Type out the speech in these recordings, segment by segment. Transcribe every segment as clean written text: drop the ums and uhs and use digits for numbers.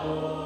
Yes.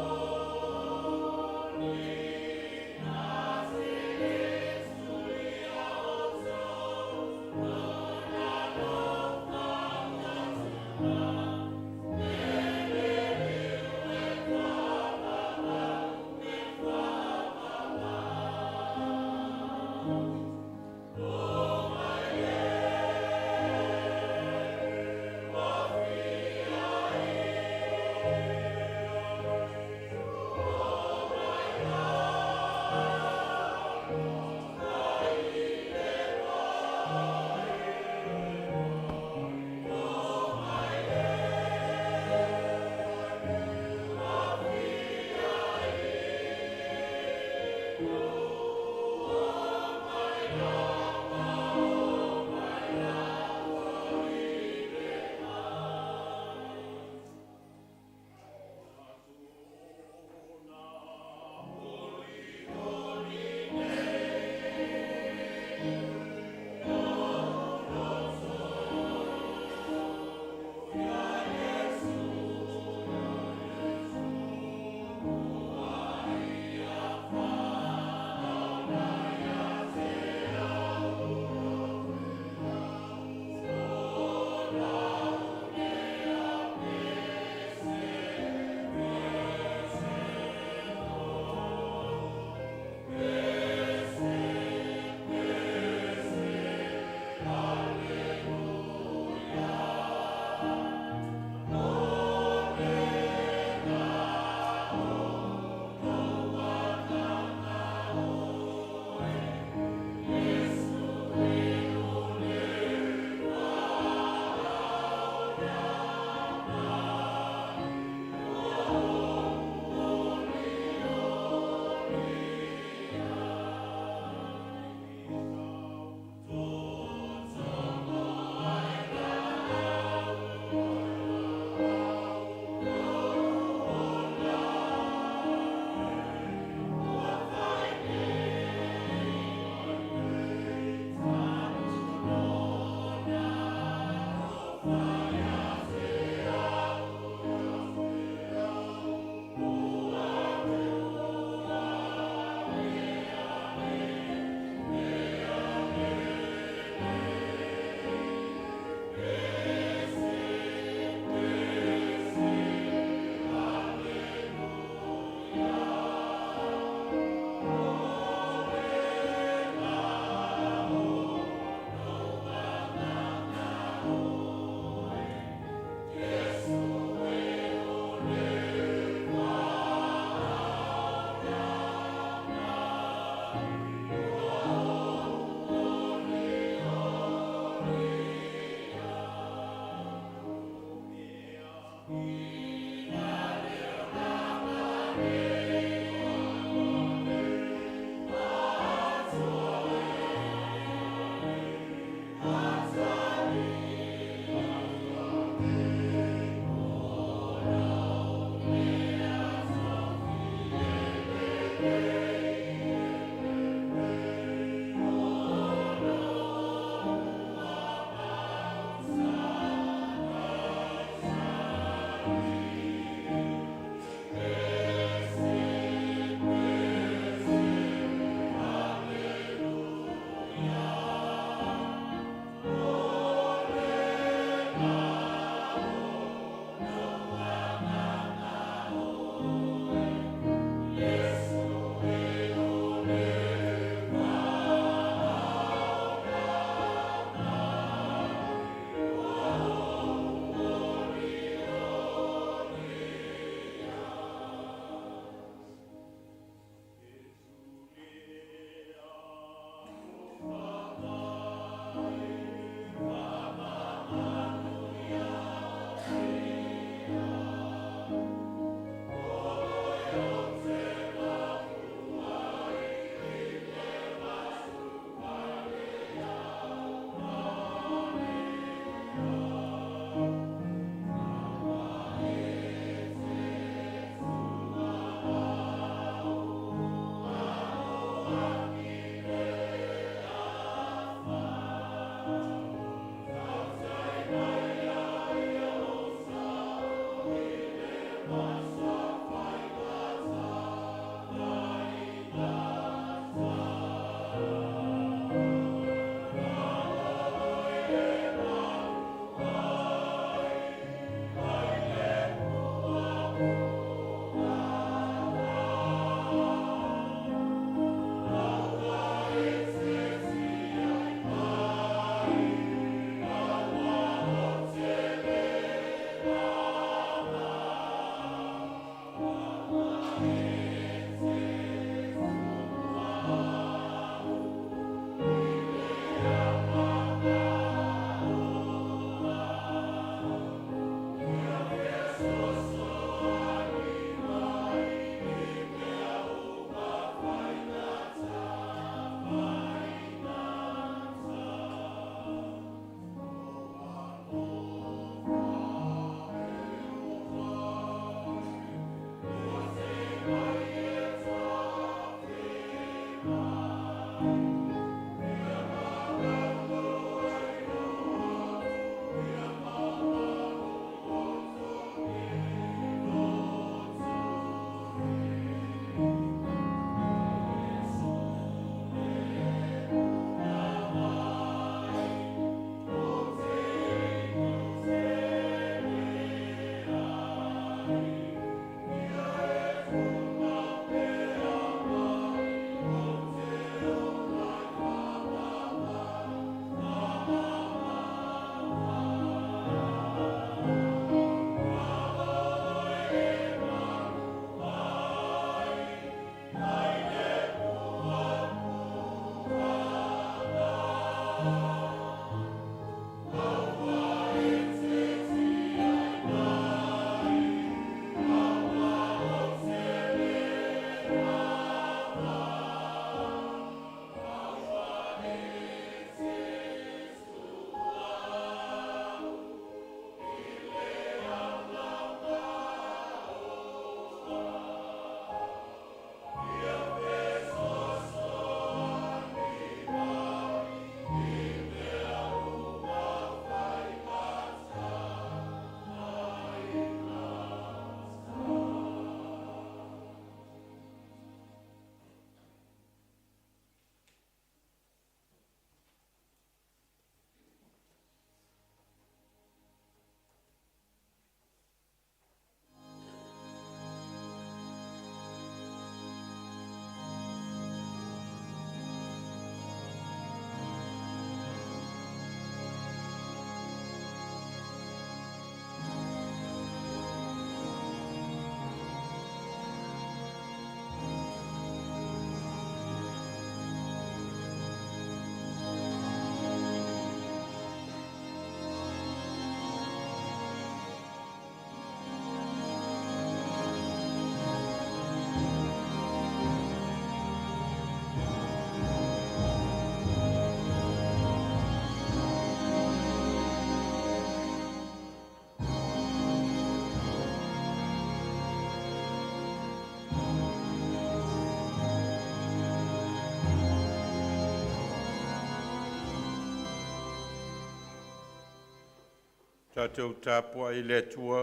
Tatou tapuai i le Atua.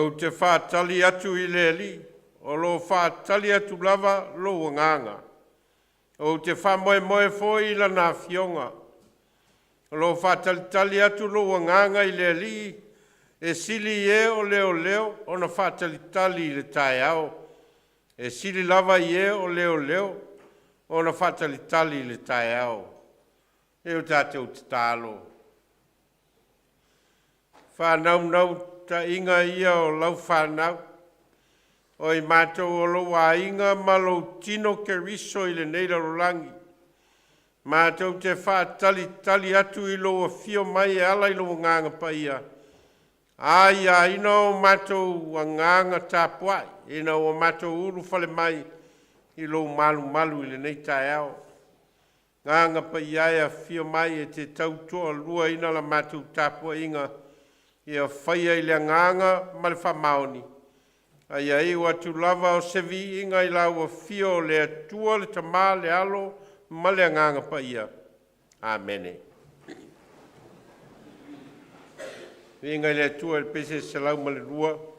Ou te faatali atu i le Alii, o lo o faatali atu lava lou agaga. Ou te faamoemoe foi i Lana Afioga. O lo o faatalitali atu lou agaga i le Alii, e sili i e o leoleo ona faatalitali i le taeao. E sili lava i e o leoleo ona faatalitali i le taeao. E o tatou tatalo. Faanaunautaiga ia o lau fanau, o i matou o lou aiga ma lou tino Keriso i lenei lalolagi, matou te faatalitali atu i lou afio mai e ala i lou Agaga Paia, aiaina o matou agaga tapuai ina ua matou ulufale mai i lou malumalu i lenei taeao. Agaga Paia e, afio mai e te tautoaluaina la matou tapuaiga, ia faia i le agaga ma le faamaoni, a ia iu atu lava o se viiga i lau Afio o le Atua, le Tama, le Alo ma le Agaga Paia. Amene. Viiga i le Atua i le pese 102.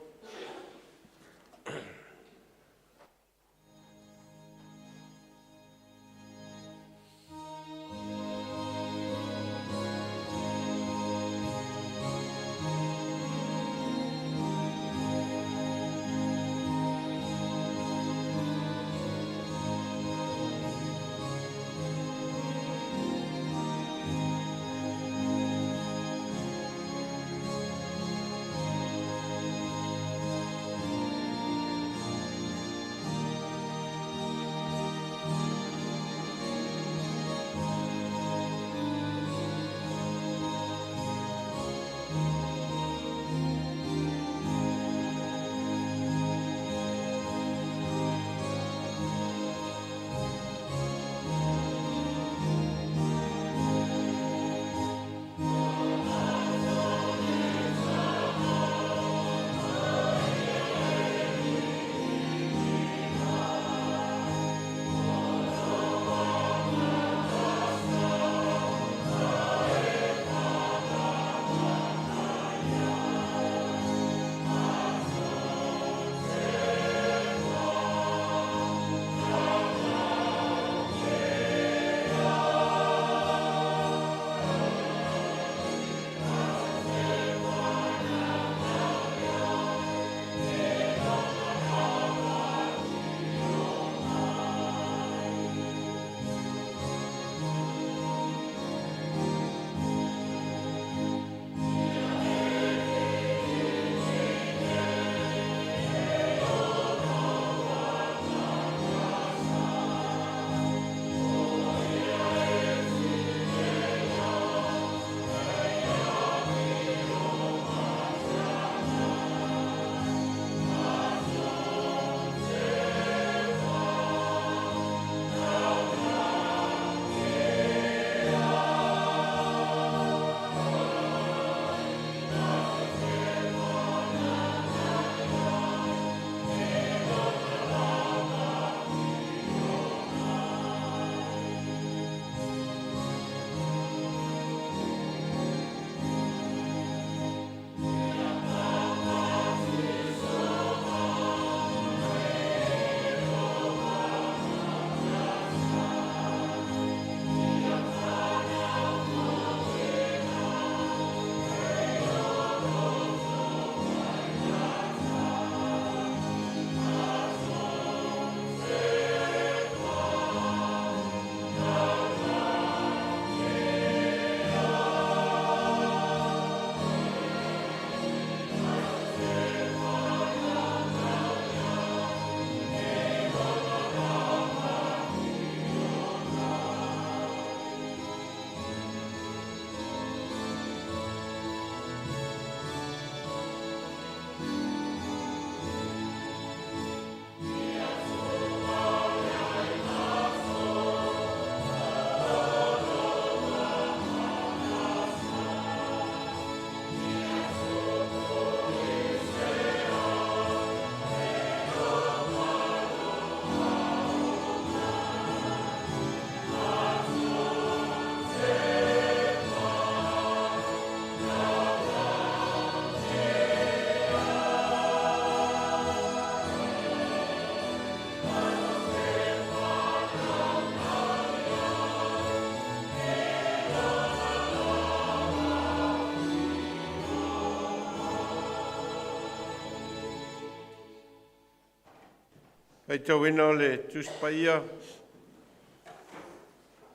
Faitauina o le Tusi Paia,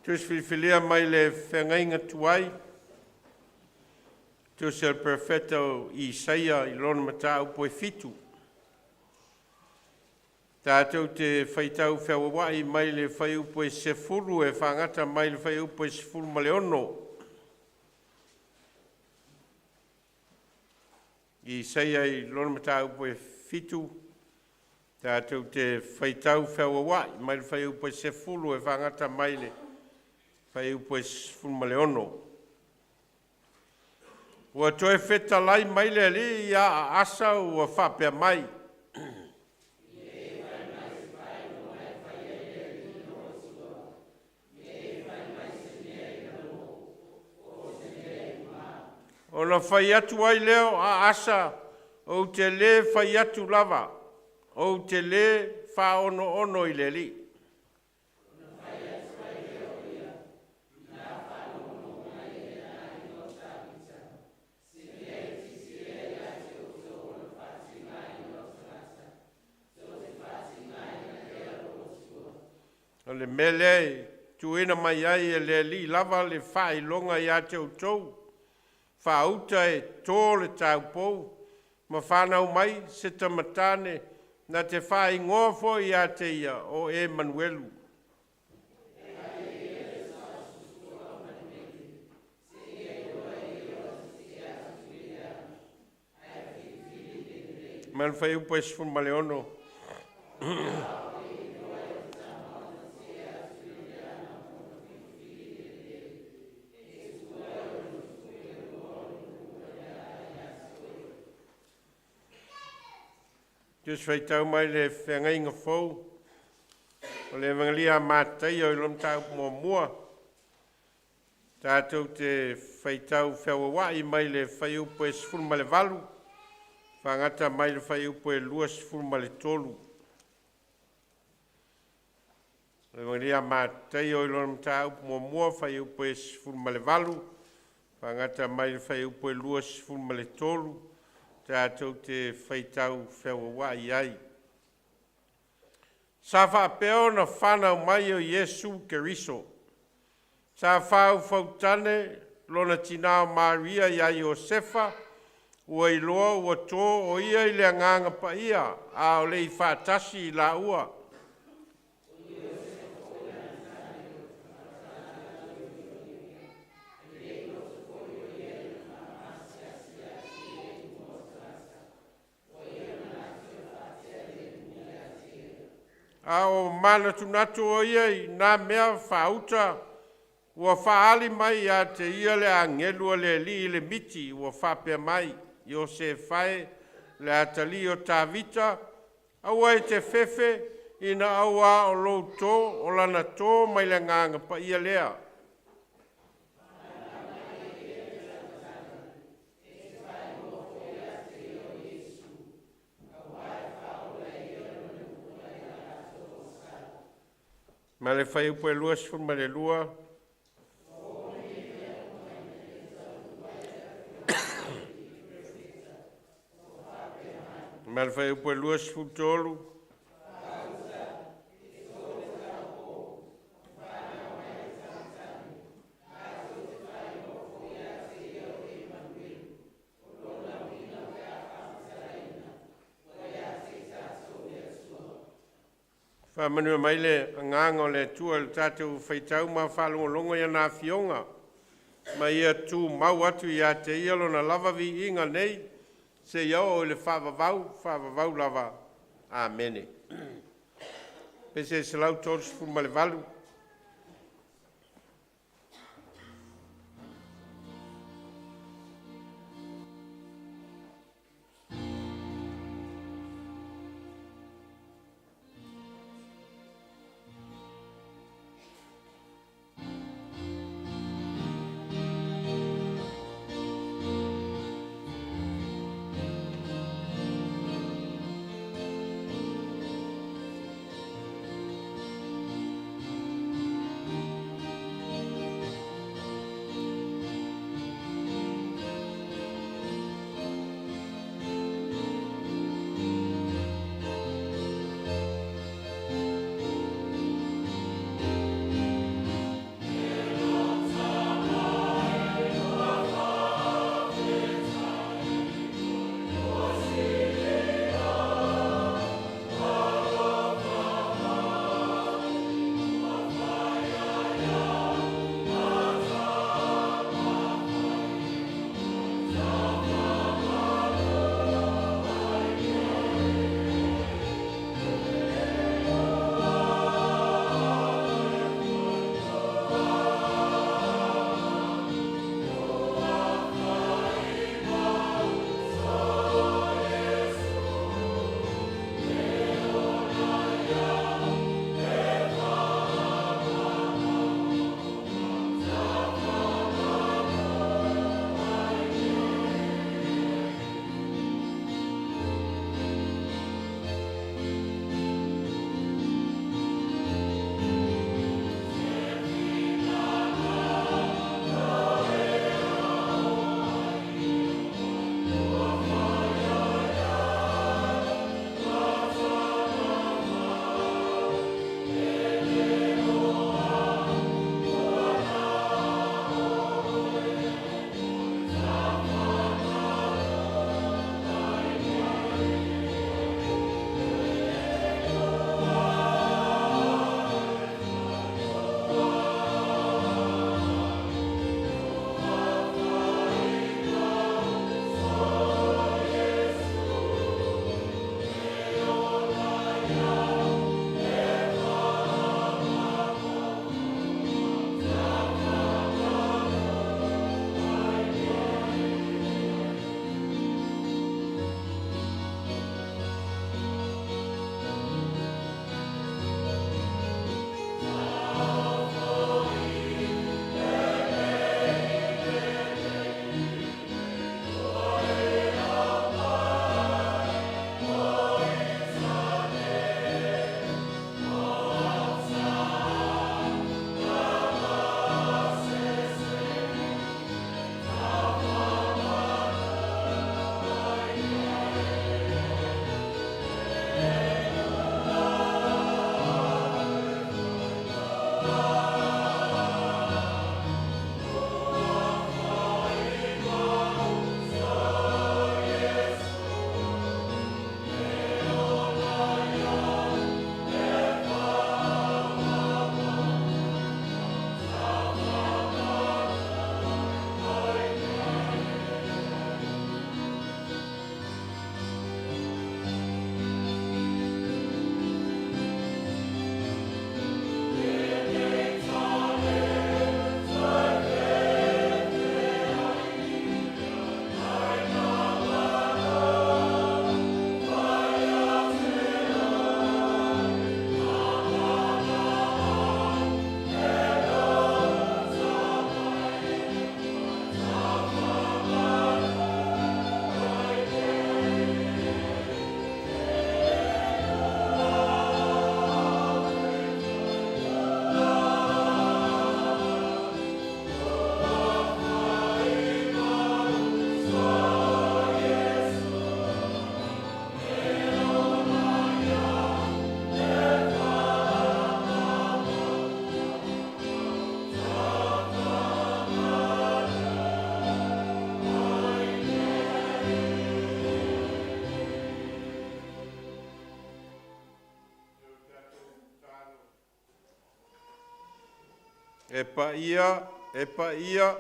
Tusi Filifilia mai le Feagaiga Tuai, Tusi a le Perofeta o Isaia i lona mataupu e 7. Tatou te faitau feauauai mai le fuaiupu e 10 e faagata mai le fuaiupu e 16. Isaia i lona mataupu e 7, tatou te faitau feauauai mai le fuaiupu e 10 e faagata mai le fuaiupu e 16. Ua toe fetalai mai le Alii ia Aasa ua faapea mai, Ona fai atu ai lea o Aasa, ou te lē fai atu lava, ou te lē faaonoono i le Alii. O le mea lea e tuuina mai ai e le Alii lava le faailoga ia te outou, faauta e to le taupou ma fanau mai se tama tane na te faaigoa foi ia te ia o Emanuelu. Ma le fuaiupu e 16. Tusi Faitau mai le Feagaiga Fou o le Evagelia a Mataio i lona mataupu muamua, tatou te faitau feauauai mai le fuaiupu e 18 faagata mai le fuaiupu e 23. Evagelia a Mataio i lona mataupu muamua, fuaiupu e 18 faagata mai le fuaiupu e 23, tatou te faitau feauauai ai. Sa faapea ona fanau mai o Iesu Keriso. Sa faautautane lona tinā o Maria iā Iosefa, ua iloa ua to o ia i le Agaga Paia, a o le i faatasi i laua. A o manatunatu o ia i na mea faauta ua faaali mai ia te ia le agelu a le Alii i le miti ua faapea mai, “Iosefa e, le atalii o Tavita, aua e te fefe ina auā o lou tō, o lana tō mai le Agaga Paia lea. Ma le fuaiupu e 22. Ma le fuaiupu e 23. Faamanuia mai le Agaga o le Atua i le tatou faitau ma faalogologo i ana afioga, ma ia tumau atu ia te Ia Lona lava viiga nei seia oo i le faavavau, faavavau lava. Amene. Pese 138. E paia, e paia,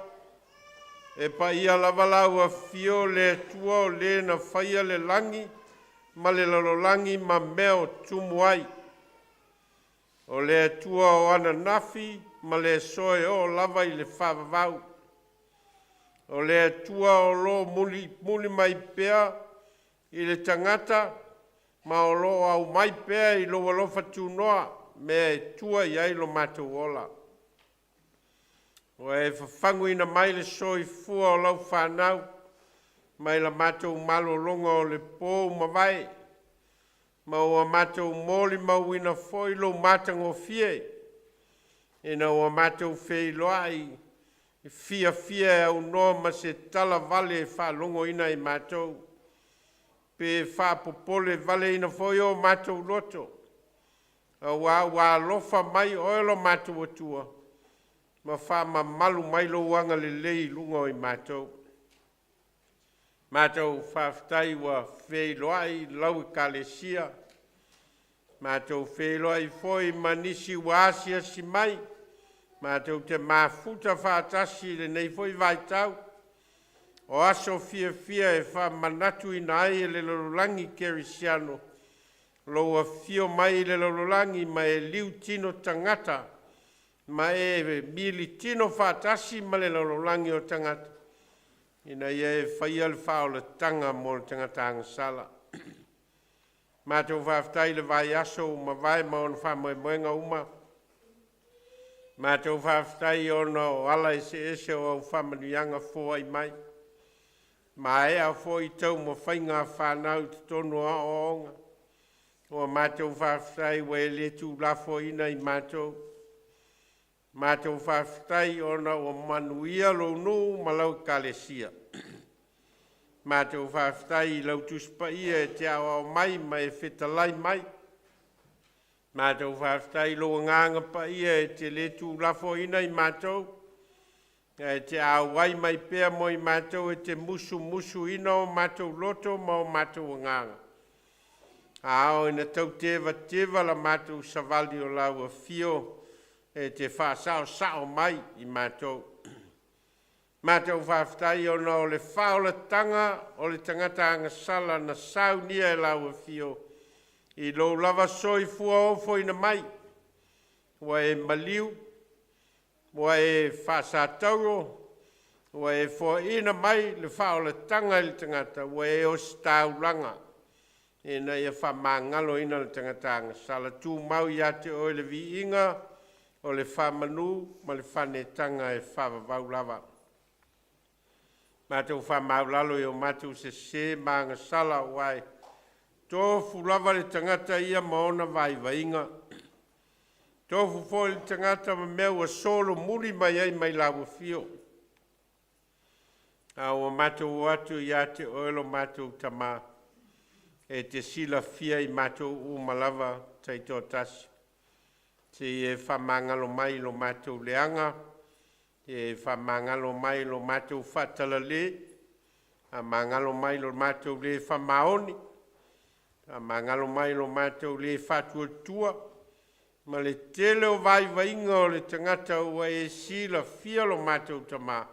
e paia lava lau afio le Atua o le na faia le lagi ma le lalolagi ma mea o tumu ai. O le Atua o ananafi ma le aso e oo lava i le faavavau. O le Atua o lo o mulimuli mai pea i le tagata ma o lo o aumai pea i lou alofa tunoa mea e tua i ai lo matou ola. Ua e fafaguina mai le soifua o lau fanau mai la matou malologa o le po ua mavae, ma ua matou molimauina foi lou matagofie ina ua matou feiloai i fiafia e aunoa ma se talavale e faalogoina i matou, pe faapopolevaleina foi o matou loto, auā ua alofa mai Oe lo matou Atua ma faamamalu mai Lou agalelei i luga o i matou. Matou faafetai ua feiloai i lau Ekalesia, matou feiloai foi ma nisi ua asiasi mai, matou te mafuta faatasi i lenei foi vaitau. O aso fiafia e faamanatuina ai e le lalolagi kerisiano lou afio mai i le lalolagi ma e liutino tagata ma e militino faatasi ma le lalolagi o tagata ina ia e faia le faaolataga mo le tagata agasala. Matou faafetai i le vaiaso ua mavae ma ona faamoemoega uma. Matou faafetai ona o ala eseese o au faamanuiaga foai mai, maea foi taumafaiga a fanau i totonu o aoaoga. Ua matou faafetai ua e le tuulafoaiina i matou. Matou faafetai ona ua manuia lou nuu ma lau Ekalesia. Matou faafetai i lau Tusi Paia e te aoao mai ma e fetalai mai. Matou faafetai i lou Agaga Paia e te le tuulafoaiina i matou, ae te auai mai pea mo i matou e te musumusuina o matou loto ma o matou agaga. A oo ina tautevateva la matou savali o lau afio e te faasaosao mai i matou. Matou faafetai ona o le faaolataga o le tagata agasala na saunia e lau afio i lou lava soifua ofoina mai, ua e maliu, ua e faasatauro, ua e foaina mai le faaolataga i le tagata ua e ositaulaga ina ia faamagaloina le tagata agasala. Tumau ia te oe le viiga o le faamanu ma le faanetaga e faavavau lava. Matou faamaualalo i o matou sese ma agasala ua e tofu lava le tagata ia ma ona vaivaiga, tofu foi le tagata ma mea ua solomuli mai ai mai lau afio. A ua matou o atu ia te oe lo matou Tama, e te silafia i matou uma lava taitoatasi. Sei e faamagalo mai i lo matou leaga, e faamagalo mai i lo matou faatalale, faamagalo mai i lo matou le faamaoni, faamagalo mai i lo matou le faatuatua ma le tele o vaivaiga o le tagata ua e silafia lo matou Tama,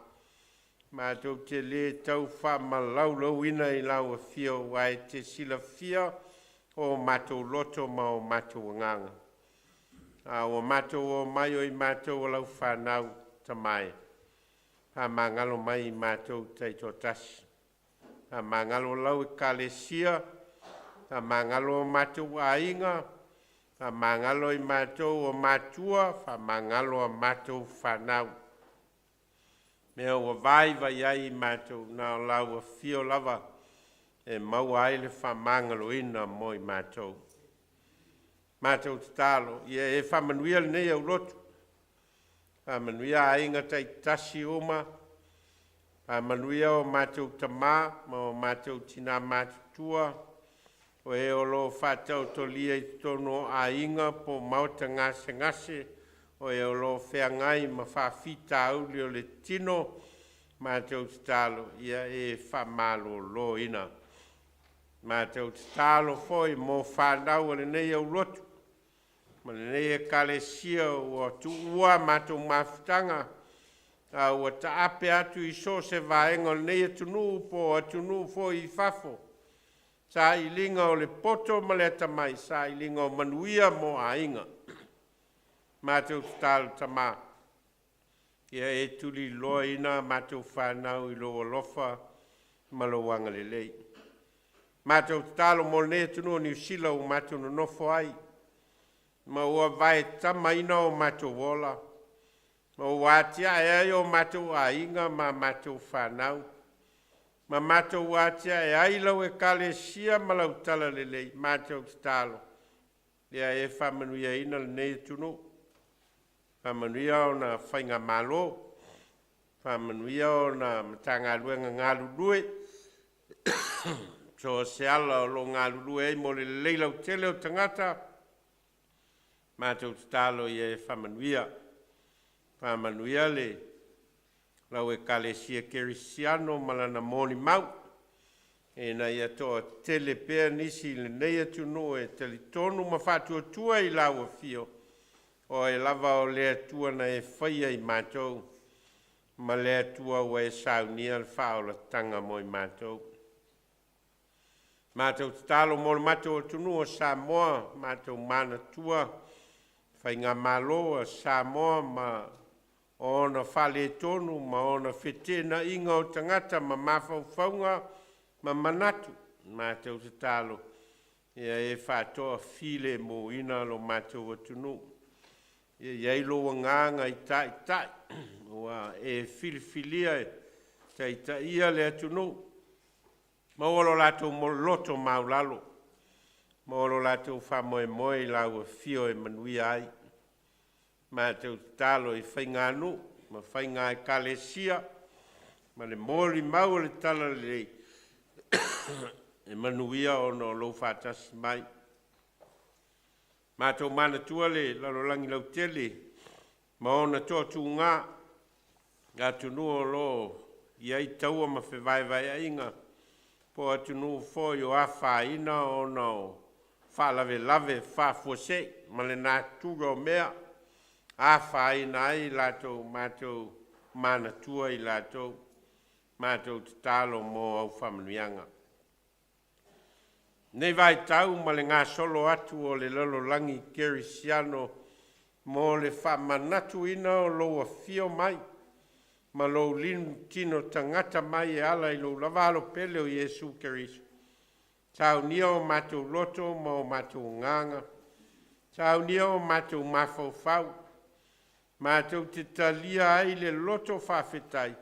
matou te le tau faamalaulauina i lau afio ua e te silafia o matou loto ma o matou agaga. A ua matou o mai o i matou o lau fanau, Tama e, faamagalo mai i matou taitoatasi, faamagalo lau Ekalesia, faamagalo o matou aiga, faamagalo i matou o matua, faamagalo a matou fanau. Mea ua vaivai ai i matou, na o lau afio lava e maua ai le faamagaloina mo i matou. Matou tatalo ia e faamanuia lenei aulotu, faamanuia aiga taitasi uma, faamanuia o matou tama ma o matou tina matutua, o e o lo o faataotolia i totonu o aiga po o maota gasegase, o e o lo o feagai ma faafitauli o le tino, matou tatalo ia e faamaloloina. Matou tatalo foi mo fanau a lenei aulotu, Ma lenei ekalesia ua tuua matou mafutaga a ua taape atu i so o se vaega o lenei atunuu po o atunuu foi i fafo, sailiga o le poto ma le atamai, sailiga o manuia mo aiga. Matou tatalo Tama, ia e tuliloaina a matou fanau i lou alofa ma lou agalelei. Matou tatalo mo lenei atunuu o Niu Sila ua matou nonofo ai ma ua vaetamaina o matou ola, ma ua atiae ai o matou aiga ma a matou fanau, ma matou atiae ai lau Ekalesia ma lau talalelei. Matou tatalo ia e faamanuiaina lenei atunuu, faamanuia ona faigamalo, faamanuia ona Matagaluega galulue so o se ala o lo o galulue ai mo le lelei lautele o tagata. Matou tatalo ia e faamanuia, faamanuia le lau Ekalesia Kerisiano ma lana molimau, ina ia toatele pea nisi i lenei atunuu e talitonu ma faatuatua i lau afio, o Oe lava o le Atua na e faia i matou, ma le Atua ua e saunia le faaolataga mo i matou. Matou tatalo mo le matou atunuu o Samoa, matou manatua faigamalo a Samoa ma ona faaletonu ma ona feteenaiga o tagata ma mafaufauga ma manatu. Matou tatalo ia e faatoafilemuina lo matou atunuu, ia i ai lou agaga i taitai ua e filifilia e taitaia le atunuu, maua lo latou loto maualalo, maua lo latou faamoemoe i lau afio e manuia ai. Matou tatalo i faiganuu ma faiga ekalesia ma le molimau o le talalelei e manuia ona o lou faatasi mai. Matou manatua le lalolagi lautele ma ona toatuga, atunuu o lo o i ai taua ma fevaevaeaiga, po o atunuu foi o afaina ona o faalavelave faafuasei ma le natura o mea, afaina ai i latou. Matou manatua i latou, matou tatalo mo au faamanuiaga. I lenei vaitau ma le gasolo atu o le lalolagi kerisiano mo le faamanatuina o lou afio mai ma lou tino tagata mai e ala i lou lava Alo pele o Iesu Keriso, saunia o matou loto ma o matou agaga, saunia o matou mafaufau, matou te talia ai le loto faafetai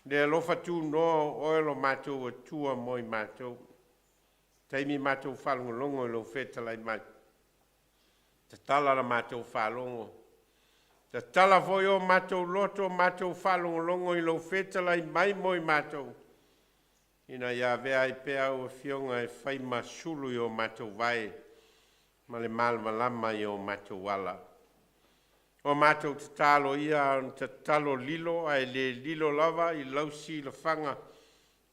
le alofa tunoa o Oe lo matou Atua mo i matou. Taimi matou faalogologo i lou fetalai mai, tatala la matou faalogo, tatala foi o matou loto matou faalogologo i lou fetalai mai mo i matou, ina ia avea ai pea au afioga e fai ma sulu i o matou vae ma le malamalama i o matou ala. O matou tatalo ia ona tatalo lilo ae le lilo lava i lau silafaga,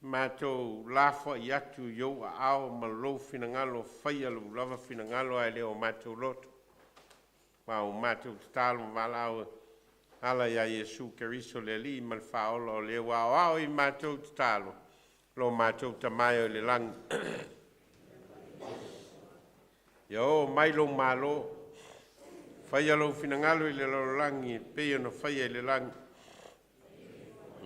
matou lafoai atu i ou aao ma lou finagalo, faia lou lava finagalo ae le o matou loto. Ma o matou tatalo ma valaau e ala ia Iesu Keriso le Alii ma le Faaola, o le ua aoao i matou tatalo, lo matou Tama e i le lagi. Ia oo mai lou malo, faia lou finagalo i le lalolagi e pei ona faia i le lagi.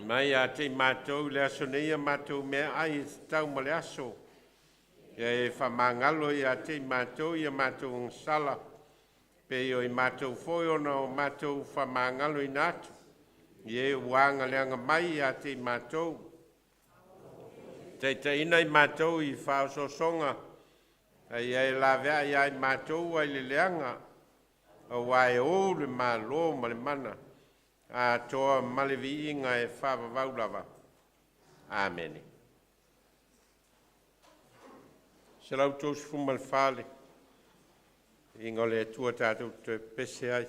Mai ia te i matou i le aso nei a matou meaai e tatau ma le aso, ia e faamagalo ia te i matou ia matou agasala, pei o i matou foi ona o matou faamagaloina atu i e ua agaleaga mai ia te i matou. Taitaiina i matou i faaosoosoga, a ia e laveai ia i matou ai le leaga, aua e ou le Malo ma le mana atoa ma le viiga e faavavau lava. Amene. 134 le viiga o le Atua tatou te toe pepese ai.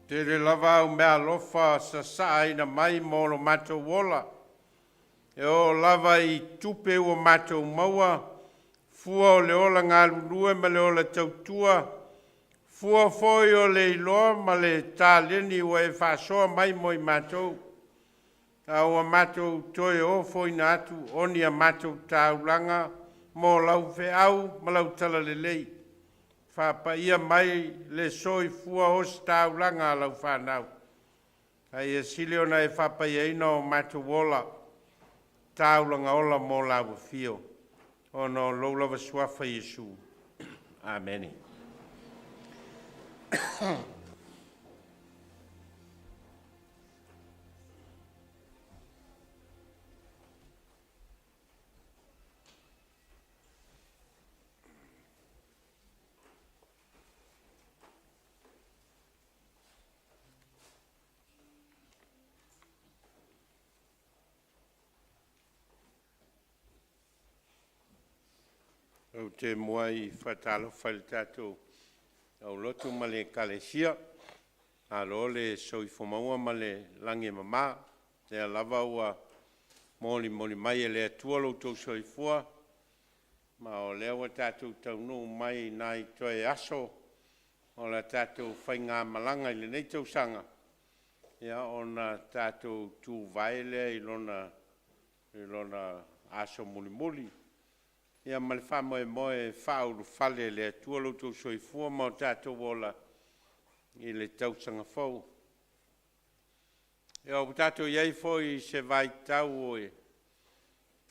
Tele lava au meaalofa sasaaina mai mo lo matou ola, e oo lava i tupe ua matou maua, fua o le ola galulue ma le ola tautua, fua foi o le iloa ma le taleni ua e faasoa mai mo i matou, a ua matou toe ofoina atu o ni a matou taulaga mo lau feau ma lau talalelei. Faapaia mai le soifua ositaulaga a lau fanau, a ia sili ona e faapaiaina o matou ola, taulaga ola mo lau afio, ona o lou lava suafa Iesu. Amene. Ou te muai faatalofa i le tatou aulotu ma le Ekalesia, malo le soifua maua ma le lagi e mama. O lea lava ua molimoli mai e le Atua lo outou soifua ma o lea ua tatou taunuu mai i nai toe aso o le tatou faigamalaga i lenei tausaga, ona tatou tuvae lea i lona aso mulimuli. Ia ma le faamoemoe e faaulufale e le Atua lo outou soifua ma o tatou ola i le tausaga fou. Ia, ua tatou i ai foi i se vaitau e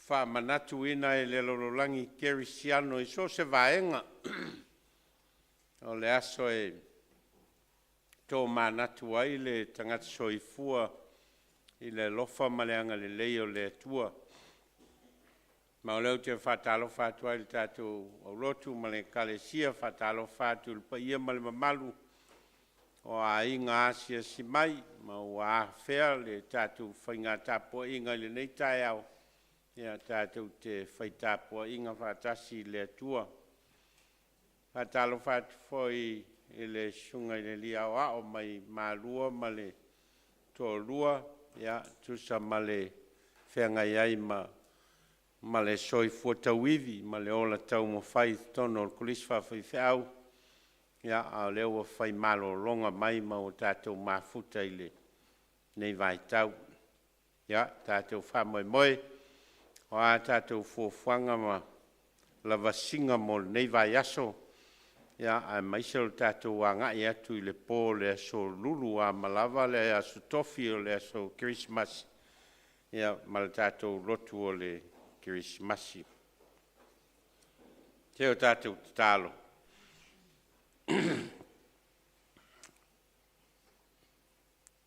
faamanatuina ai e le lalolagi kerisiano i so o se vaega. O le aso e tomanatu ai le tagata soifua i le alofa ma le agalelei o le Atua. Ma o lea ou te faatalofa atu ai i le tatou aulotu ma le Ekalesia, faatalofa atu i le paia ma le mamalu o aiga asiasi mai ma ua afea le tatou faiga tapuaiga i lenei taeao, ia tatou te fai tapuaiga faatasi i le Atua. Faatalofa atu foi i le Susuga i le Alii Aoao mai Malua ma le toalua, ia tusa ma le feagai ai ma le soifua tauivi ma le ola taumafai i totonu o le Kolisi Faafaifeau, ia a o lea ua fai malologa mai ma ua tatou mafuta i lenei vaitau. Ia, tatou faamoemoe, o a tatou fuafuaga ma lavasiga mo lenei vaiaso, ia aemaise o le tatou agai atu i le po o le Aso Lulu, a ma lava le Aso Tofi o le Aso Kerisimasi, ia ma le tatou lotu o le Kerisimasi. Se o tatou tatalo,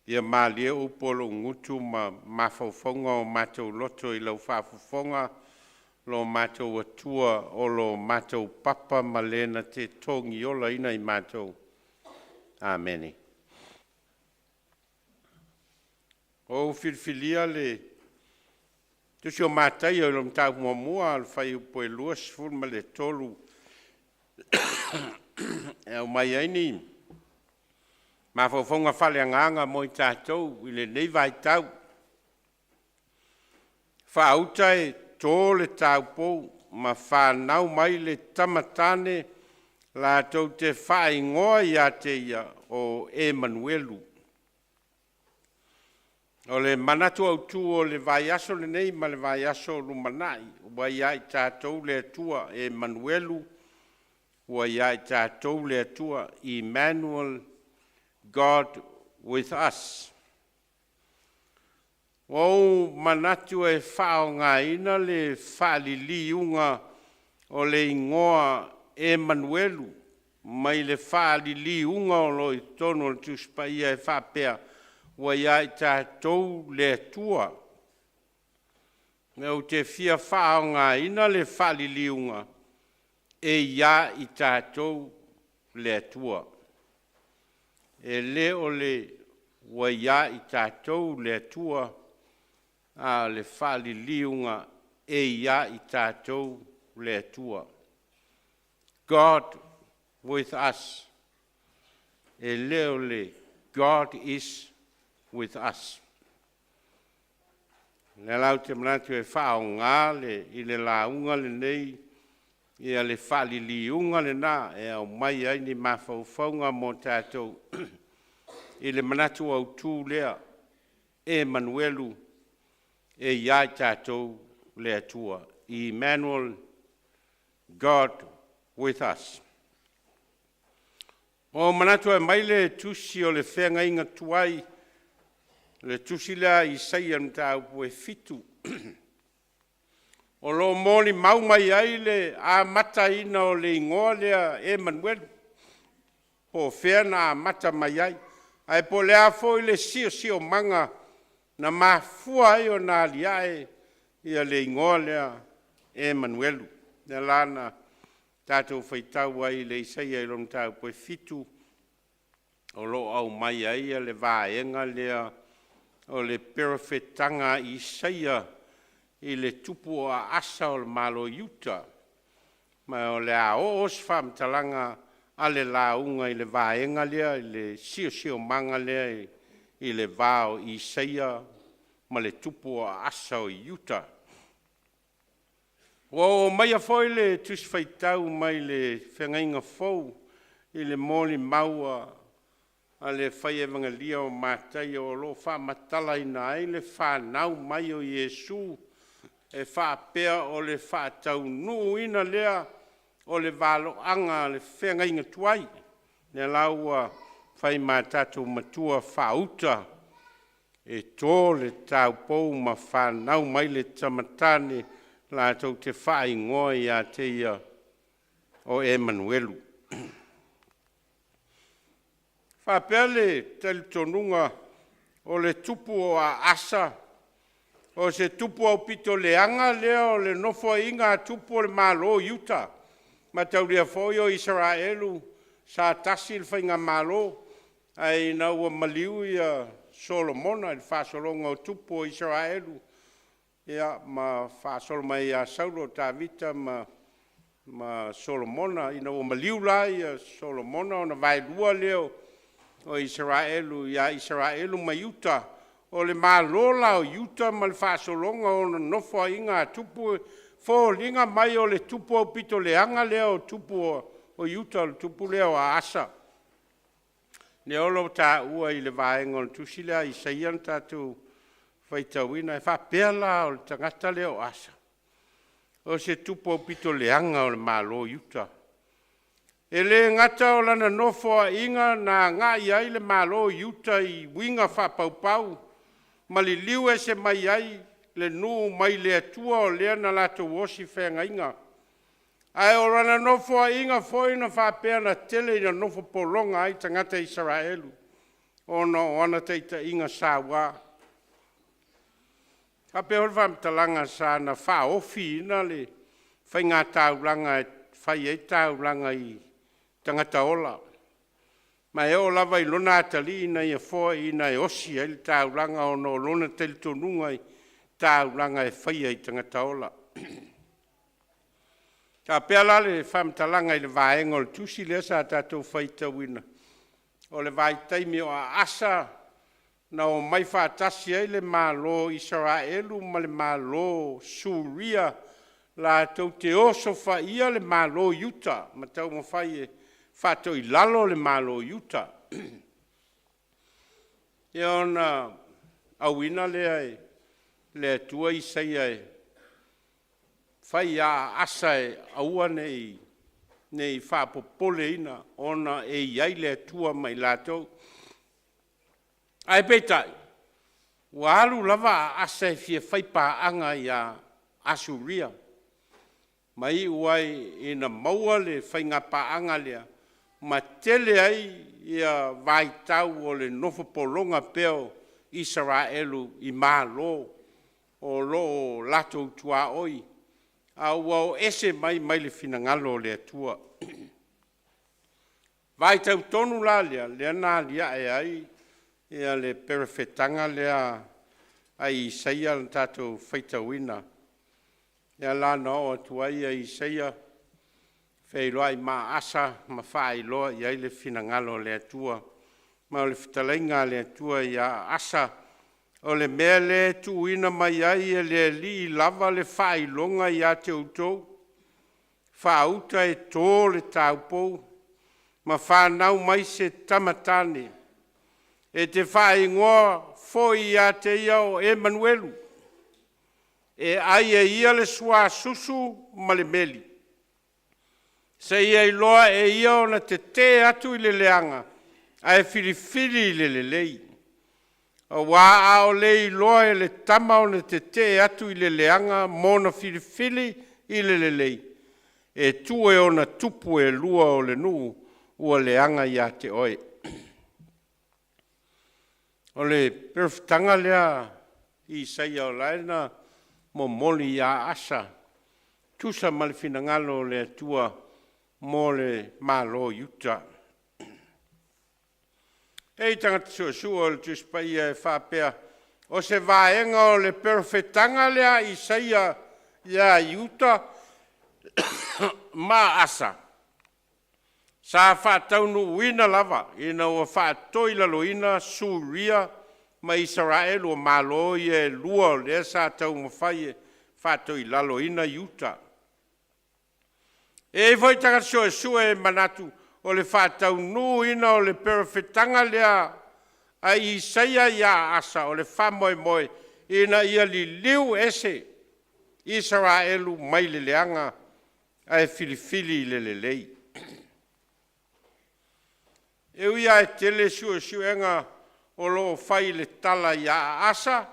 ia malie upu a lou gutu ma mafaufauga o matou loto i lau faafofoga, lo matou Atua o lo matou papa ma le na te togiolaina i matou. Amene. Ua ou filifilia le Tusi o Mataio i le mataupu muamua a le fuaiupu e 23 e aumai ai ni mafaufauga faaleagaga mo i tatou i lenei vaitau. Faauta e to le taupou ma fanau mai le tama tane latou te faaigoa ia te ia o Emanuelu. O le manatu autu o le vaiaso lenei ma le vaiaso o lumanai, ua ia i tatou le Atua, Emanuelu, ua ia i tatou le Atua, Emmanuel, God with us. Ua ou manatu e faaaogaina le faaliliuga o le igoa Emanuelu mai le faaliliuga o lo o i totonu o le Tusi Paia e faapea, ua ia i tatou le Atua. Ou te fia faaaogaina le faaliliuga e ia i tatou le Atua. E le o le ua ia i tatou le Atua, a o le faaliliuga e ia i tatou le Atua. God with us. E le o le God is with us. Lea la ou te manatu e faaaoga le i le lauga lenei ia le faaliliuga lena e aumai ai ni mafaufauga mo tatou i le manatu autu lea, Emanuelu, e i ai tatou le Atua. Emmanuel, God with us. Ua ou manatu e aumai le tusi o le feagaiga tuai, le tusi lea a Isaia mataupu e 7, o lo o molimau mai ai le amataina o le igoa lea Emanuelu, po o fea na amata mai ai, ae po o le a foi le siosiomaga na mafua ai ona aliae le igoa lea Emanuelu. O lea la na tatou faitau ai i le Isaia i lona mataupu e 7, o lo o aumai ai le vaega lea o le perofetaga a Isaia i le tupu o Asa o le Malo o Iuta. Ma o le a oo se faamatalaga a le lauga i le vaega lea i le siosiomaga lea i le va o Isaia ma le tupu o Asa o Iuta. Ua ou aumaia foi le tusi faitau mai le Feagaiga Fou i le molimau a le fai Evagelia o Mataio o lo o faamatalaina ai le fanau mai o Iesu e faapea o le faataunuuina lea o le valoaga a le feagaiga tuai, lea la ua fai ma tatou matua faauta e to le taupou ma fanau mai le tama tane latou te faaigoa ia te ia o Emanuelu. E faapea le talitonuga o le tupu o Asa, o se tupu aupito leaga lea o le nofoaiga a tupu o le Malo o Iuta. Mataulia foi o Isaraelu sa tasi le faigamalo, ae ina ua maliu ia Solomona i le faasologa o tupu o Isaraelu, ia ma faasolo mai ia Saulo, o Tavita ma Solomona. Ina ua maliu la Solomona ona vaelua lea o Isaraelu ia Isaraelu ma Iuta. O le Malo la o Iuta ma le faasologa o ona nofoaiga a tupu, e foliga mai o le tupu aupito leaga lea o tupu o Iuta, o le tupu lea o Asa, lea o lo o taua i le vaega o le tusi lea a Isaia na tatou faitauina. E faapea la o le tagata lea o Asa, o se tupu aupito leaga o le Malo o Iuta. E le gata o lana nofoaiga na agai ai le Malo o Iuta i uiga faapaupau ma liliu ese mai ai le nuu mai le Atua o lea na latou osi feagaiga. Ae o lana nofoaiga foi na faapea na tele ina nofo pologa ai tagata Isaraelu ona o ana taitaiga saua. E faapea foi le faamatalaga sa na faaofiina le faiga taulaga e fai ai taulaga i tagata ola, ma e oo lava i lona atalii na ia foaina e osi ai le taulaga ona o lona talitonuga i taulaga e faia i tagata ola. E faapea la le faamatalaga i le vaega o le tusi lea sa tatou faitauina, o le vaitaimi o Asa na omai faatasi ai le Malo o Isaraelu ma le Malo o Suria latou te osofaia le Malo o Iuta ma taumafai e faatoilalo le Malo o Iuta. Ia ona auina lea e le Atua Isaia e fai ia Asa e aua ne i faapopoleina ona e i ai le Atua ma i latou. Ae peitai, ua alu lava a Asa e fia faipaaga ia Asuria, ma iu ai ina maua le faigapaaga lea, ma tele ai ia vaitau o le nofo pologa pea o Isaraelu i malo o lo o latou tuaoi, a ua o ese mai le finagalo o le Atua. O le vaitau tonu la lea, lea na aliae ai le perofetaga lea a Isaia na tatou faitauina, lea la na oo atu ai Isaia feiloai ma Asa ma faailoa i ai le finagalo o le Atua. Ma o le fetalaiga a le Atua ia Asa, o le mea lea e tuuina mai ai e le Alii lava le faailoga ia te outou, faauta e to le taupou ma fanau mai se tama tane, e te faaigoa foi ia te ia o Emanuelu, e ai e ia le suasusu ma le meli, seia iloa e ia ona tetee atu i le leaga, ae filifili i le lelei. Aua a o le iloa e le tama ona tetee atu i le leaga ma ona filifili i le lelei, e tuu e ona tupu e lua o le nuu ua leaga ia te oe. O le perofetaga lea a Isaia o la e na momoli ia Asa, tusa ma le finagalo o le Atua mo le Malo o Iuta. E i ai tagata suesue o le Tusi Paia e faapea, o se vaega o le perofetaga lea a Isaia ia Iuta ma Asa, sa faataunuuina lava ina ua faatoilaloina Suria ma Isaraelu, o Malo ia e lua o lea sa taumafai e faatoilaloina Iuta. E i ai foi tagata suesue e manatu o le faataunuuina o le perofetaga lea a Isaia ia Asa, o le faamoemoe ina ia liliu ese Isaraelu mai le leaga ae filifili i le lelei. E ui lava e tele suesuega o lo o fai i le tala ia Asa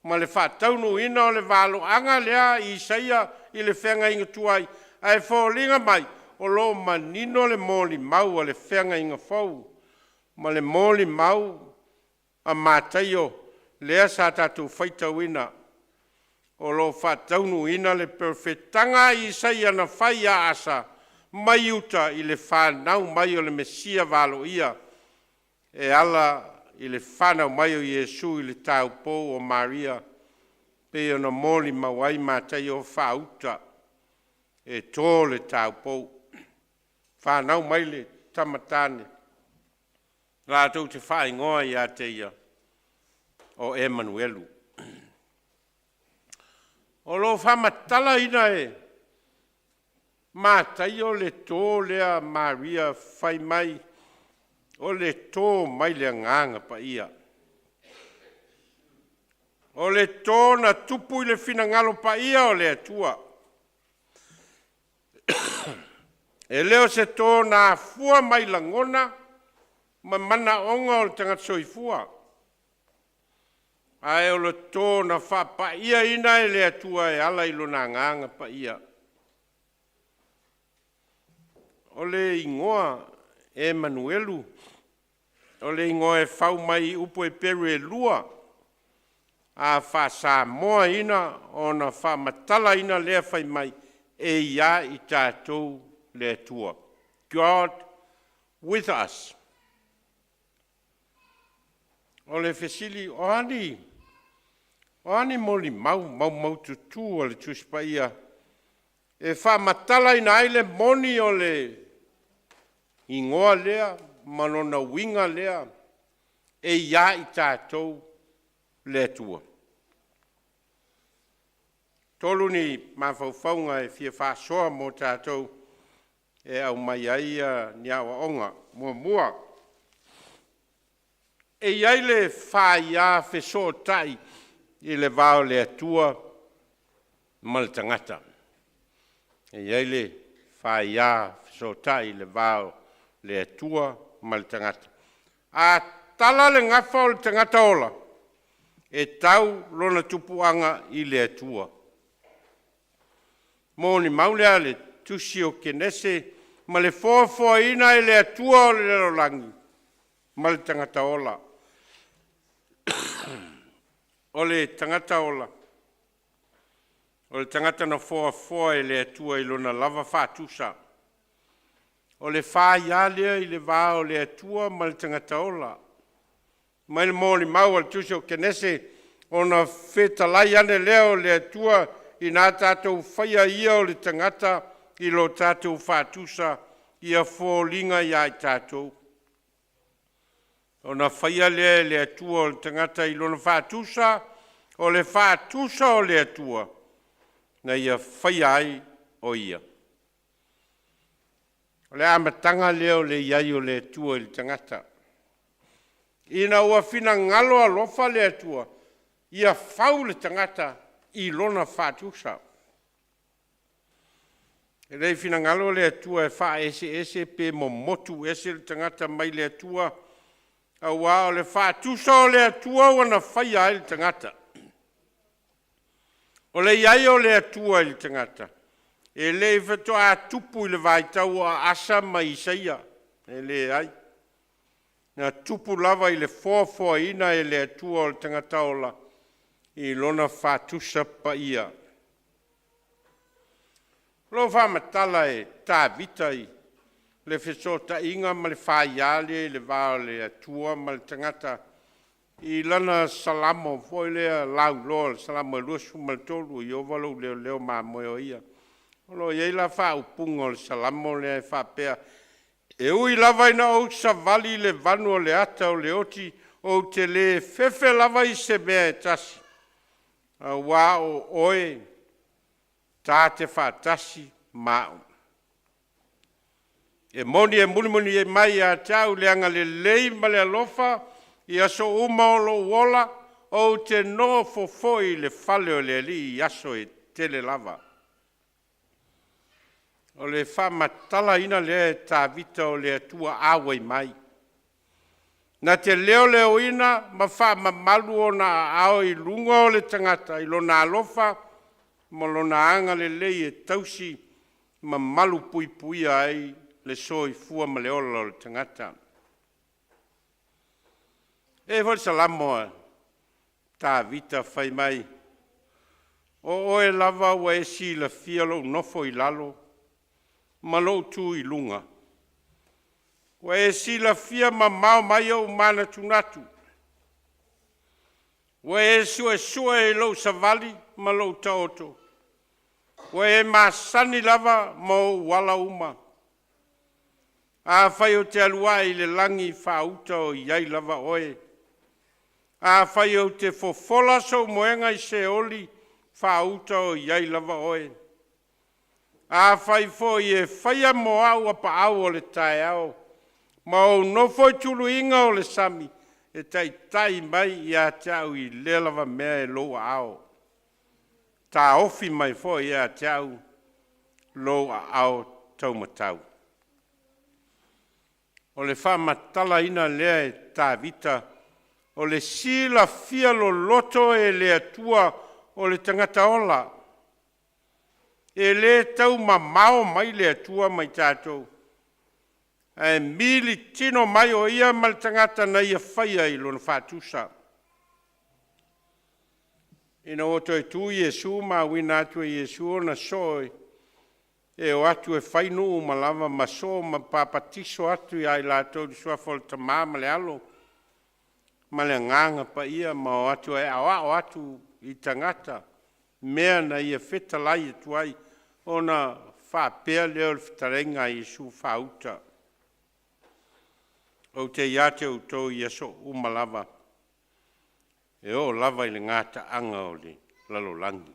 ma le faataunuuina o le valoaga lea a Isaia i le feagaiga tuai, ae foliga mai o lo o manino le molimau a le feagaiga fou ma le molimau a Mataio lea sa tatou faitauina, o lo o faataunuuina le perofetaga a Isaia na fai ia Asa ma Iuta i le fanau mai o le Mesia valoia e ala i le fanau mai o Iesu i le taupou o Maria, pei ona molimau ai Mataio, faauta e to le taupou, fanau mai le tama tane, latou te faaigoa ia te ia o Emanuelu. O lo o faamatalaina e Mataio le to lea a Maria fai mai o le to mai le Agaga Paia. O le to na tupu i le finagalo paia o le Atua. E le o se to na afua mai lagona ma manaoga o le tagata soifua, ae o le to na faapaiaina e le Atua e ala i Lona Agaga Paia. O le igoa Emanuelu, o le igoa e fau mai i upu Heperu e lua, a faa-Samoa ina ona faamatalaina lea fai mai, e i a i tatou le Atua. God with us. O le fesili, o a ni molimau maumaututu a le Tusi Paia e faamatalaina ai le moni o le igoa lea ma lona uiga lea, e i a i tatou le Atua? Tolu ni mafaufauga e fia faasoa mo tatou e aumai ai ni aoaoga. Muamua, e i ai le faia fesootai i le va o le Atua ma le tagata. E i ai le faia fesootai i le va o le Atua ma le tagata. A tala le gafa o le tagata ola, e tau lona tupuaga i le Atua. Molimau lea a le tusi o Kenese ma le foafoaina e le Atua o le lalolagi ma le tagata ola. O le tagata ola, o le tagata na foafoa e le Atua i lona lava faatusa. O le faia lea i le va o le Atua ma le tagata ola. Mai le molimau a le tusi o Kenese, ona fetalai ane lea o le Atua ina a tatou faia ia o le tagata i lo tatou faatusa, ia foliga ia i tatou. Ona faia lea e le Atua o le tagata i lona faatusa, o le faatusa o le Atua na ia faia ai o ia. O le amataga lea o le i ai o le Atua i le tagata. Ina ua finagalo alofa le Atua ia fau le tagata i lona faatusa. E le i finagalo le Atua e faaeseese pe momotu ese le tagata mai le Atua, aua o le faatusa o le Atua ua na faia ai le tagata. O le i ai o le Atua i le tagata, e le i faatoa tupu i le vaitau o Asa ma Isaia, e leai. Na tupu lava i le foafoaina e le Atua o le tagata ola i lona faatusa paia. O lo o faamatala e Tavita i le fesootaiga ma le faia lea i le va o le Atua ma le tagata i lana Salamo foi lea lauloa, o le Salamo 23, “Ieova lou leoleo ma moe o ia.” O lo o i ai la faaupuga o le Salamo lea e faapea, “E ui lava ina ou savali i le vanu o le ata o le oti, ou te le fefe lava i se mea e tasi, aua o oe ta te faatasi ma a'u. E moni e mulimuli mai ia te au le agalelei ma le alofa i aso uma o lou ola, ou te nofo foi i le fale o le Alii i aso e tele lava.” O le faamatalaina lea e Tavita o le Atua auai mai, na te leoleoina ma faamamalu ona aao i luga o le tagata i lona alofa ma lona agalelei e tausi ma malu puipuia ai le soifua ma le ola o le tagata. E i ai foi le Salamo a Tavita fai mai, “O oe lava ua e silafia lou nofo i lalo ma lou tu i luga. Ua e silafia mamao mai ou manatunatu. Ua e suesue i lou savali ma lou taoto. Ua e masani lava ma ou ala uma. Afai ou te alu ae i le lagi faauta o i ai lava oe. Afai ou te fofola sou moega i Seoli, faauta o i ai lava oe. Afai foi e faia mo au apaau o le taeao, ma ou nofo i tuluiga o le sami, e taitai mai ia te au i lea lava mea e lou aao, taofi mai foi ia te au lou aao taumatau.” O le faamatalaina lea e Tavita o le silafia loloto e le Atua o le tagata ola. E le tau mamao mai le Atua ma i tatou, ae militino mai o Ia ma le tagata na Ia faia i lona faatusa. Ina ua toe tu Iesu ma auina atu e Iesu ona soo e o atu e fai nuu ma lava ma soo ma papatiso atu ia i latou i le suafa o le Tama ma le Alo ma le Agaga Paia, ma o atu e aoao atu i tagata mea na ia fetalai atu ai, ona faapea lea o le fetalaiga a Iesu faauta, “Ou te ia te outou i aso uma lava, e oo lava i le gataaga o le lalolagi.”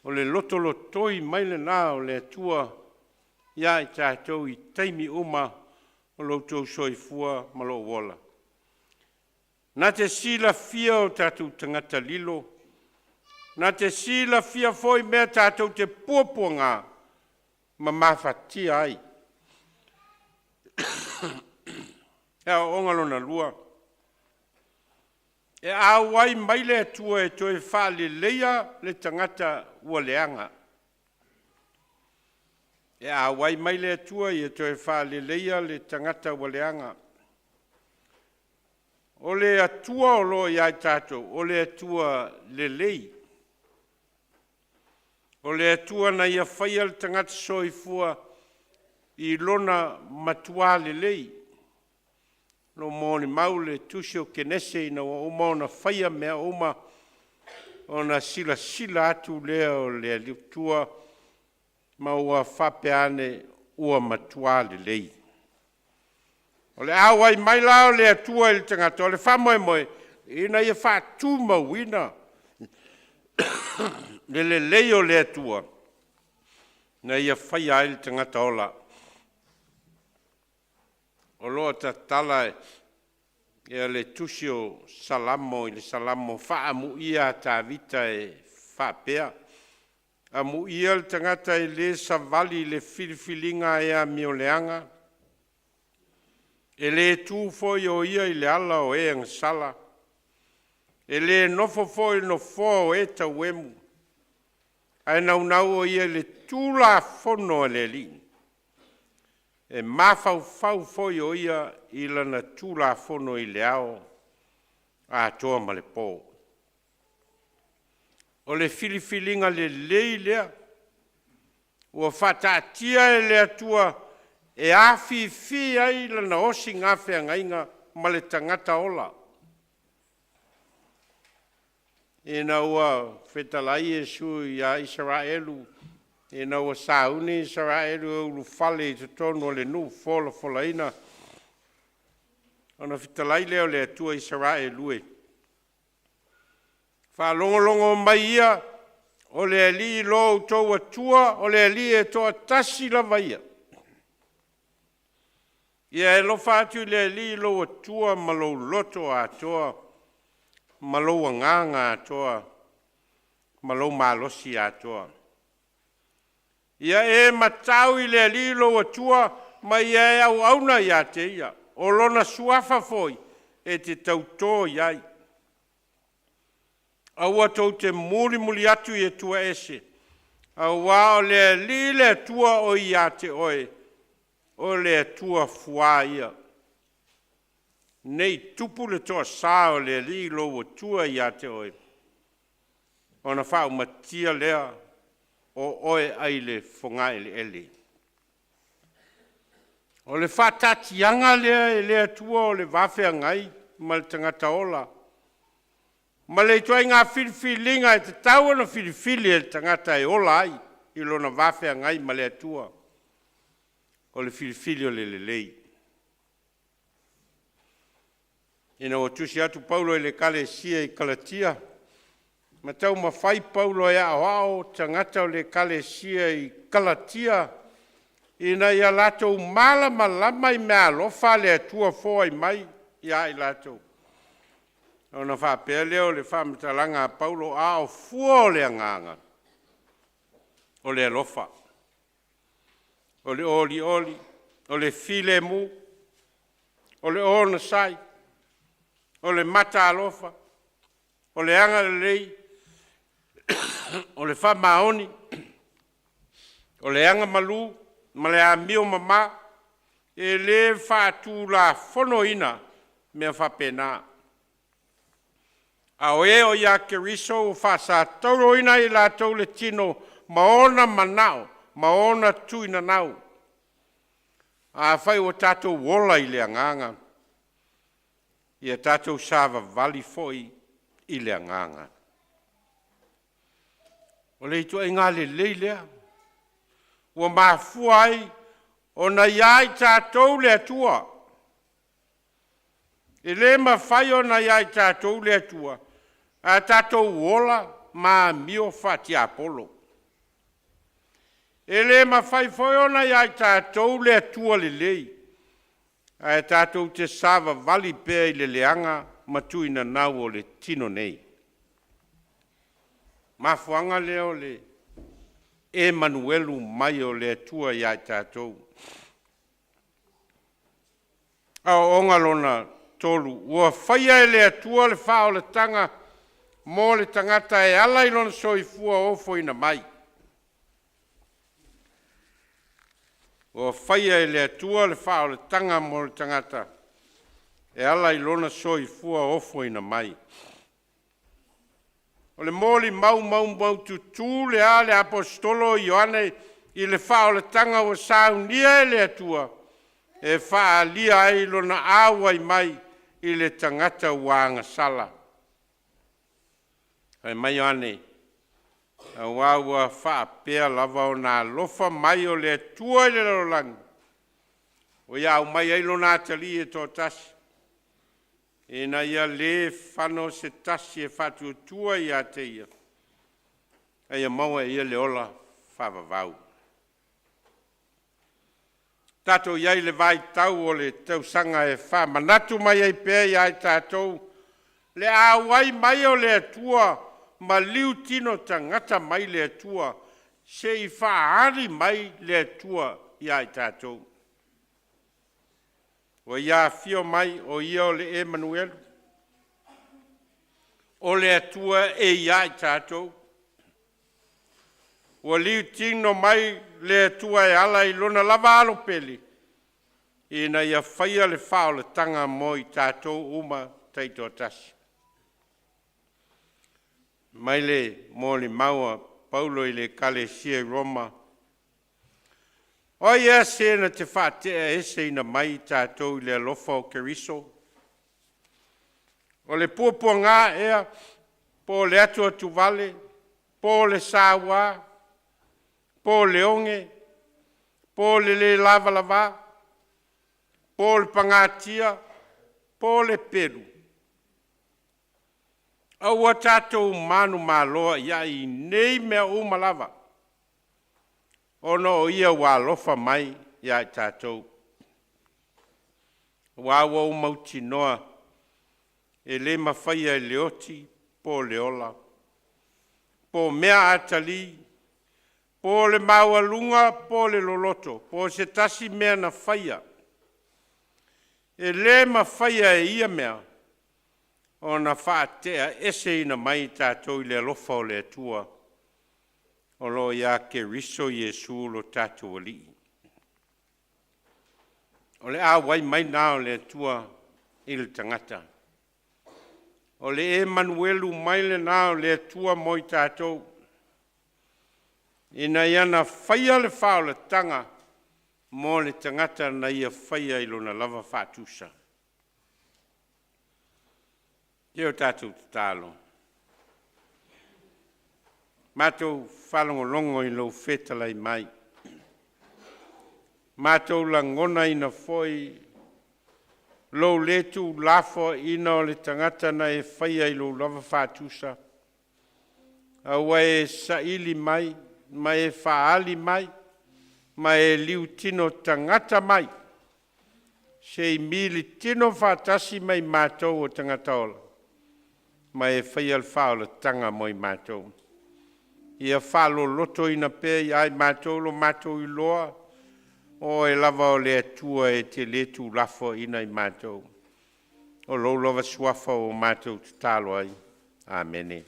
O le lotolotoi mai lena o le Atua ia i tatou i taimi uma o lo outou soifua ma lou ola. Na te silafia o tatou tagata lilo, na te silafia foi mea tatou te puapuaga ma mafatia ai. Le aoaoga lona lua, e auai mai le Atua e toe faaleleia le tagata ua leaga. E auai mai le Atua ia toe faaleleia le tagata ua leaga. O le Atua o lo o ia i tatou, o le Atua lelei. O le Atua na ia faia le tagata soifua i lona matua lelei. Lo molimau le tusi o Kenese ina ua uma ona faia mea uma, ona silasila atu lea o le Atua ma ua faapea ane, ua matua lelei. O le auai mai la o le Atua i le tagata, o le faamoemoe ina ia faatumauina le lelei o le Atua na ia faia ai le tagata ola. O lo o tatala ia le tusi o Salamo i le Salamo faaamuia a Tavita e faapea, amuia le tagata e le savali i le filifiliga e amioleaga, e le tu foi o ia i le ala o e agasala, e le nofo foi i le nofoa o e tauemu, ae naunau o ia i le Tulafono a le Alii, e mafaufau foi o ia i lana Tulafono i le ao atoa ma le po. O le filifiliga lelei lea ua faataatia e le Atua e afifi ai lana osigafeagaiga ma le tagata ola. Ina ua fetalai Iesu ia Isaraelu ina ua sauni Isaraelu e ulufale i totonu o le nuu folafolaina, ona fetalai lea o le Atua, “Isaraelu e, faalogologo mai ia, o le Alii lo outou Atua, o le Alii e toatasi lava ia. Ia e alofa atu i le Alii lou Atua ma lou loto atoa, ma lou agaga atoa, ma lou malosi atoa. Ia e matau i le Alii lou Atua ma ia e auauna ia te Ia. O lona suafa foi e te tauto i ai. Aua tou te mulimuli atu i atua ese, aua o le Alii le Atua o ia te oe, o le Atua fua ia. Ne i tupu le toasa o le Alii lou Atua ia te oe, ona faaumatia lea o oe ai le fogaeleele.” O le faataatiaga lea e le Atua o le va feagai ma le tagata ola ma le ituaiga filifiliga e tatau ona filifili e le tagata e ola ai i lona va feagai ma le Atua, o le filifili o le lelei. Ina ua tusi atu Paulo i le Ekalesia i Kalatia, ma taumafai Paulo e aoao tagata o le ekalesia i Kalatia ina ia latou malamalama i meaalofa a le Atua foai mai ia i latou. Ona faapea lea o le faamatalaga a Paulo, a o fua o le agaga, o le alofa, o le olioli, o le filemu, o le onosai, o le matalofa, o le agalelei, o le faamaoni, o le agamalu ma le amio mama. E le faatulafonoina mea faapena. A o e o ia Keriso ua faasatauroina ai e latou le tino ma ona manao ma ona tuinanau. Afai ua tatou ola i le agaga, ia tatou savavali foi i le agaga. O le ituaiga lelei lea ua mafua ai ona ia i tatou le Atua. E le mafai ona ia i tatou le Atua ae tatou ola ma amio faatiapolo. E le mafai foi ona ia i tatou le Atua lelei ae tatou te savavali pea i le leaga ma tuinanau o le tino nei. Mafuaaga lea o le emanuelu mai o le Atua ia i tatou. Aoaoga lona tolu, ua faia e le Atua le faaolataga mo le tagata e ala i lona soifua ofoina mai. Ua faia e le Atua le faaolataga mo le tagata e ala i lona soifua ofoina mai. O le molimau maumaututu lea a le Aposetolo o Ioane i le faaolataga ua saunia e le Atua e faaalia ai Lona auai mai i le tagata ua agasala. Fai mai Ioane, aua ua faapea lava ona alofa mai o le Atua i le lalolagi, Ua ia aumai ai Lona Atalii e toatasi, ina ia le fano se tasi e faatuatua ia te Ia, a ia maua e ia le ola faavavau. Tatou i ai i le vaitau o le tausaga e faamanatu mai ai pea ia i tatou le auai mai o le Atua, maliu tino tagata mai le Atua, se i faaali mai le Atua ia i tatou. Ua ia afio mai o Ia o le Emanuelu, o le Atua e ia i tatou. Ua liutino mai le Atua e ala i lona lava alo pele, ina ia faia le faaolataga mo i tatou uma taitoatasi. Mai le molimau a Paulo i le Ekalesia i Roma, o ai ea se na te faateaeseina mai i tatou i le alofa o Keriso? O le puapuagā ea, po o le atuatuvale, po o le sauā, po o le oge, po o le lē lavalava, po o le pagatia, po o le pelu? Aua tatou te manumalo i nei mea uma lava, ona o Ia ua alofa mai ia i tatou. Aua ua ou mautinoa, e le mafaia e le oti po o le ola, po o mea atalii, po o le maualuga po o le loloto, po o se tasi mea na faia, e le mafaia e ia mea ona faateaeseina mai i tatou i le alofa o le Atua o lo o ia Keriso Iesu lo tatou Alii. O le auai mai lena o le Atua i le tagata. O le Emanuelu mai lena o le Atua mo i tatou, ina ia na faia le faaolataga mo le tagata na ia faia i lona lava faatusa. Se o tatou tatalo, matou faalogologo i lou fetalai mai, matou lagonaina foi lou le tuulafoaina o le tagata na e faia i lou lava faatusa, a ua e saili mai ma e faaali mai ma e liutino tagata mai, se i militino faatasi ma i matou o tagata ola, ma e faia le faaolataga mo i matou. Ia faalolotoina pea ia i matou lo matou iloa, o Oe lava o le Atua e te le tuulafoaina i matou. O lou lava suafa ua matou tatalo ai. Amene.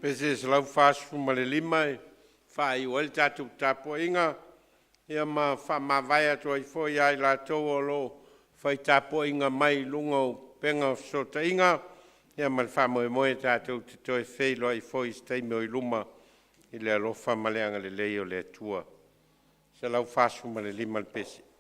Pese 145 e faaiu ai le tatou tapuaiga ia ma faamavae atu ai foi ia i latou o lo o fai tapuaiga mai i luga o upega o fesootaiga, ia ma le faamoemoe tatou te toe feiloai foi i se taimi o i luma i le alofa ma le agalelei o le Atua. 145 le pese.